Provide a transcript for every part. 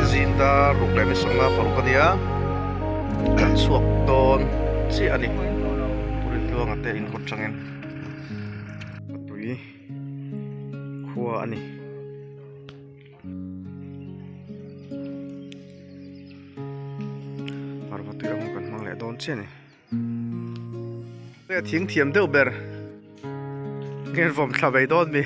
hian zing dar ruk leh 56 a nia kan chhuak dawn chiah a ni Puritluanga te in kawt tangin a tui khua a ni. Parva tui ang kan hmang leh dawn chiah a ni. Nge thing thiam deuh ber nge vawm thla mai dawn mi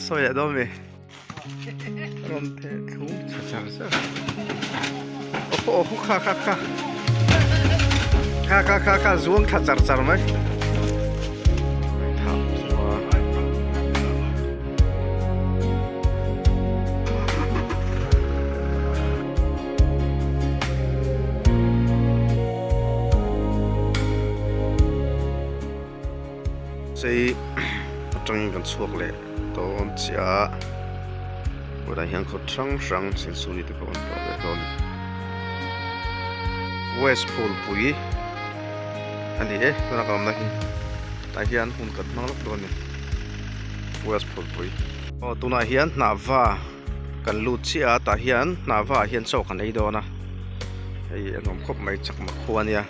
sawi leh dawn mi rawn theh thlum chha char char awh awh kha kha kha kha kha kha kha zuang thla char char mai Chei atangin kan chhuak leh dawn chiah a tunah hian khaw hrang hrang silsuri te pawh an tlawh leh dawn west phulpui a ni e tuna ka awmna hi tah hian hun kan hmang lawk dawn a ni west phulpui aw tunah hian hnah va. Kan lut chiah a tah hian hnah vah hian chaw kan ei dawn a hei a nuam khawp mai chakma khua ania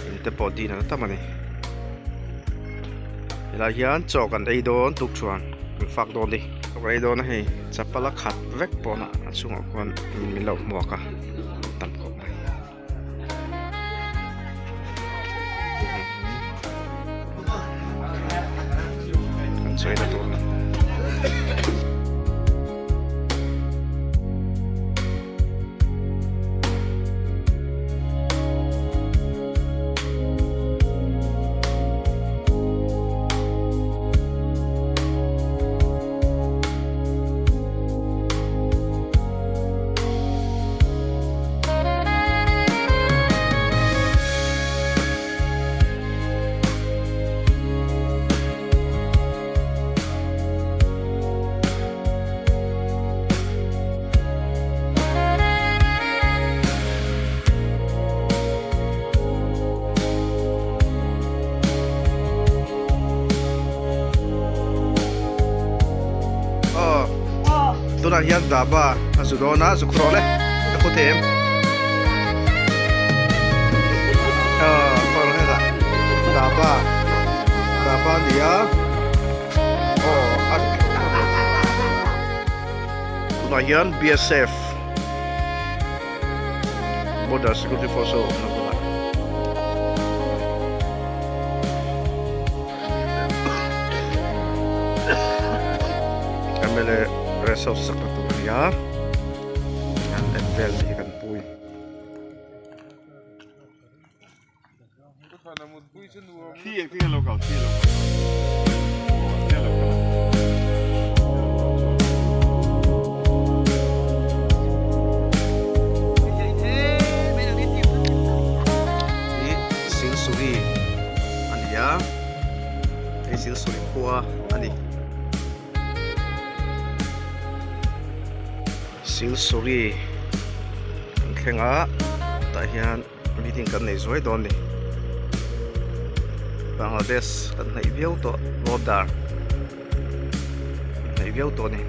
in te pawh din an tam a ni helai hian chaw kan ei dawn tuk chuan kan fak dawn a ni chaw kan ei dawn a hei chapal a khat vek pawnah a chungah khuan min lo hmuak a tam khawp mai. Kan sawi na tur ni. Tunah hian dhaba a zu dawn a zu khawrawh le a khaw them aw khawrawh hetah dhaba dhaba a ni a aw a tunah hian BSF Border Security Force ho awmna hmunah. MLA rest house sak na tur a ni a an en vel hi kan pui. Hi Silsuri a ni a hei Silsuri khua a ni. Silsuri kan thleng a tah hian meeting kan nei zuai dawn a ni. Bangladesh kan hnaih viau tawh border kan hnaih viau tawh a ni.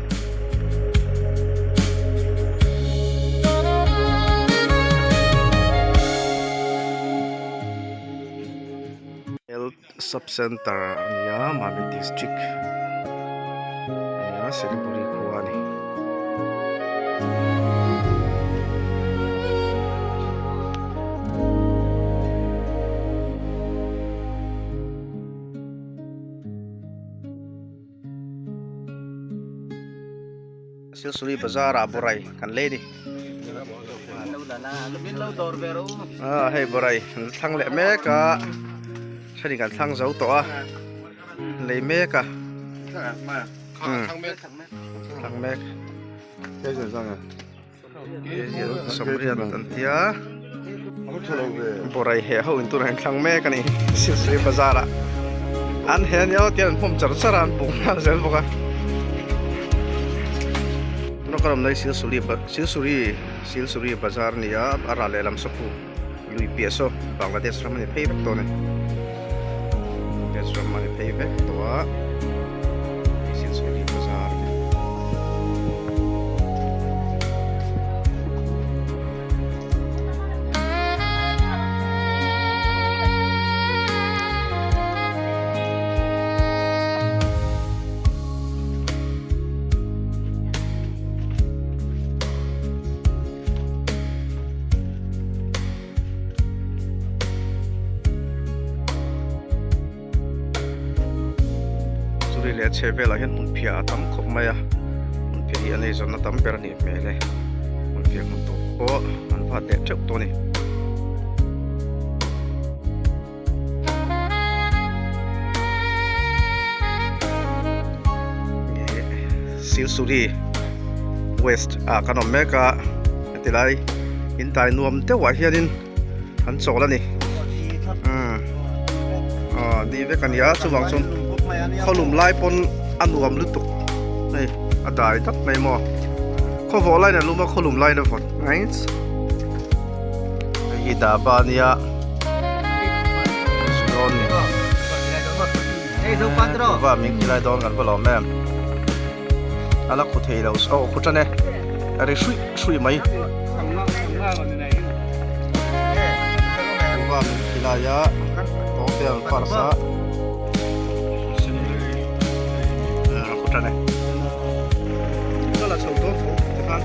Health sub center a ni a Mamit district a ni a Siliguri khua a ni. Silsuri bazar ah borai kan lei ni ah hei borai an thlang leh mek a thenin kan thlang zo tawh a lei mek a thlang mek sawmriat an tia borai heh ho in tunah an thlang mek a ni silsuri bazar ah an he ania aw tian an hmawm char char a an puk nghal zel bawk a tuna ka rawm na hi silsuri silsuri silsuri bazar a ni a a rah lehlam saw khu lui piah saw Bangladesh ram a ni phei vek tawh a ni Bangladesh ram a ni phei vek tawh a silsuri bazar a ni. Silsuri leh a chheh velah hian hmun phiah a tam khawp mai a, hmun phiah hi an eizawnna tam ber a nih hmel e, hmun phiah hmun tawp pawh an vat leh teuh tawh a ni. Silsuri West ah kan awm mek a heti lai in dai nuam deuhah hianin an chawl a ni umm aw ni vek a ni a chuvang chuan khawlum lai pawn a nuam lutuk hei a dai dap mai maw khawvawh laiin a lum a khawlum laiin a vawt right hei hi dhaba a nia zu dawn ni va min ti lai dawn kan va lawm em a la khu thei lo aw khu tan e a ri hruih hruih mai va min ti lai a tawng te an first a a khu tan e ka la chho dawn tho tikhan.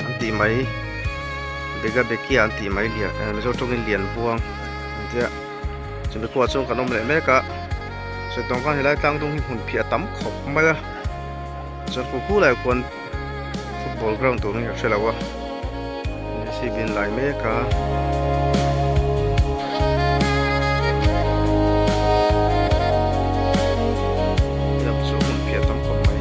An tih mai bega bekia an tih mai lian mizo tawngin lian buang an tia chumi khuaah chuan kan awm leh mek a sawi tawng khan helai tlang dung hi hmun phiah a tam khawp mai a chuan khu khu lai khuan football ground tur hi ka hre lo a jcb an lai mek a. Chu hmun phiah tam khawp mai.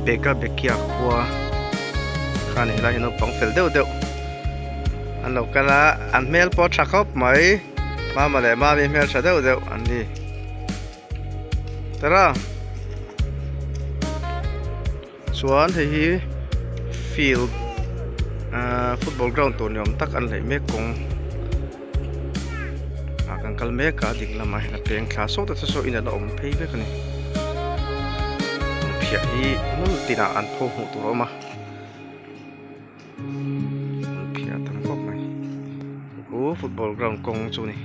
Beka Bekia khua kha ni helai hi naupang fel deuh deuh an lo kal a an hmel pawh a tha khawp mai mama leh mami hmel tha deuh deuh an ni tara. Chuan hei hi field ahh football ground tur ni awm tak an hleih mek kawng ah kan kal mek a ding lamah hian a peng thla sawt a saw in a la awm phei vek a ni phiah hi hmun tinah an pho hmuh tur a awm a an phiah tam khawp mai khu football ground kawng chu a ni.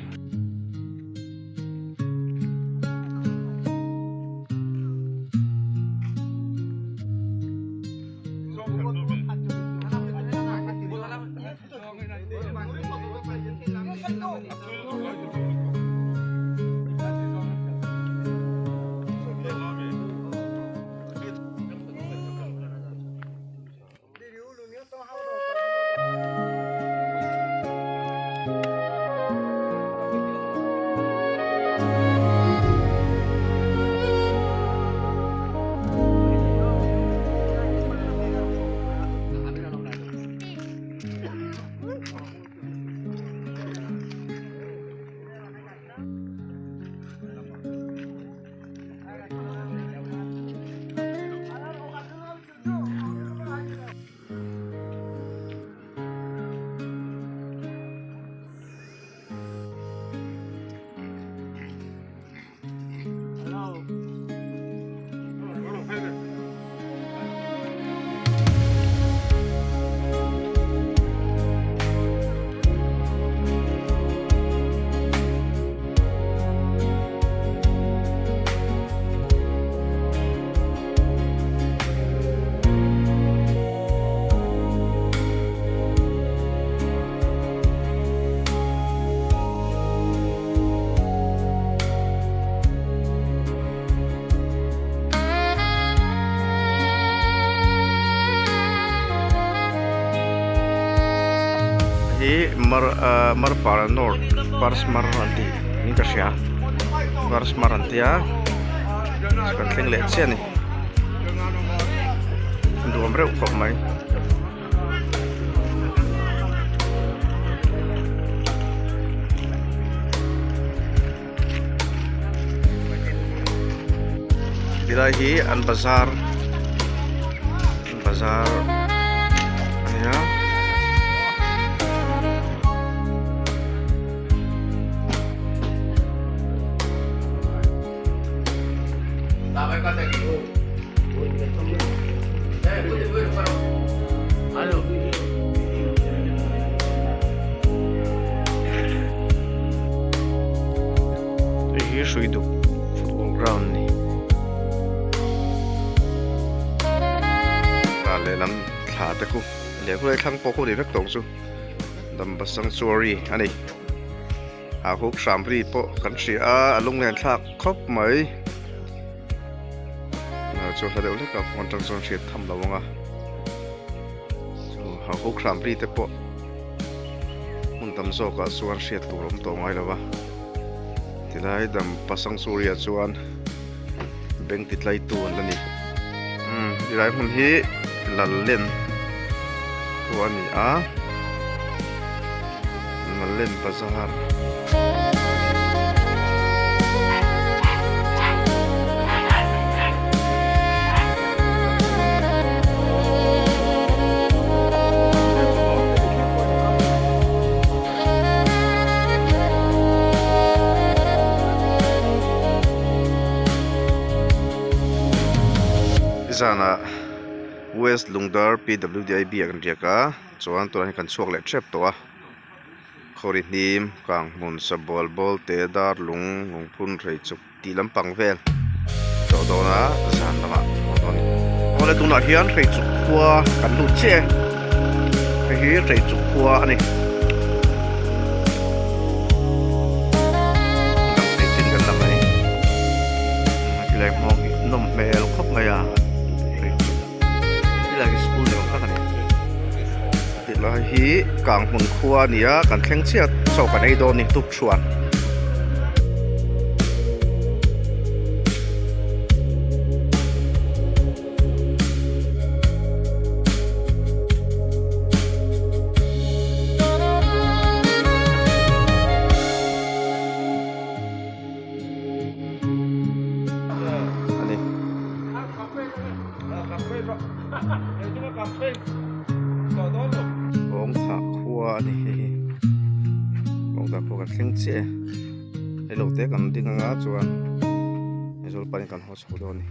Hi mar ah marpara north parsmar an tih niin ka hria parsmar an tia kan thleng leh chiah a ni. Nuam reuh khawp mai. Tilai hi an bazar an bazar a ni a. Hruiduk football ground a ni. Tah lehlam thla te khu leh khulai thlang pawh khu ni vek tawng chu Dampa Sanctuary a ni. A huk hram ri pawh kan hria a, a lunglen thlak khawp mai. Chu hla deuh hlek a phone atang chuan hriat tham lo ang a. Chu ha huk hram ri te pawh hmun tam zawkah chuan hriat tur awm tawh ngai lo va. Tilai Dampa Sanctuary ah chuan beng ti tlai tu an la ni. Umm tilai hmun hi Lallen khua a ni a. Lallen bazar. Zanah West Lungdar PWDIB ah kan riak a chuan tunah hian kan chhuak leh tep tawh a khawri hnim kang hmun sabual bawl te dar lung lungphun rei chuk tih lampang vel tawh dawn a zan lamah haw dawn a ni. Awle tunah hian Hreichuk khua kan lut chiah e hei hi Hreichuk khua a ni. Dang thei chin kan la mai tilai hmawng hi nawm hmel khawp mai a Hreichuk tilai hi school ni awm tak a ni. Tilai hi Kanghmun khua a ni a kan thleng chiah chaw kan ei dawn a ni tukṭhuan. A ni. Kawngthah khua a ni hei hi kawngthah khua kan thleng chiah e heilo te kan ding anga chuan Aizawl panin kan haw chho dawn a ni.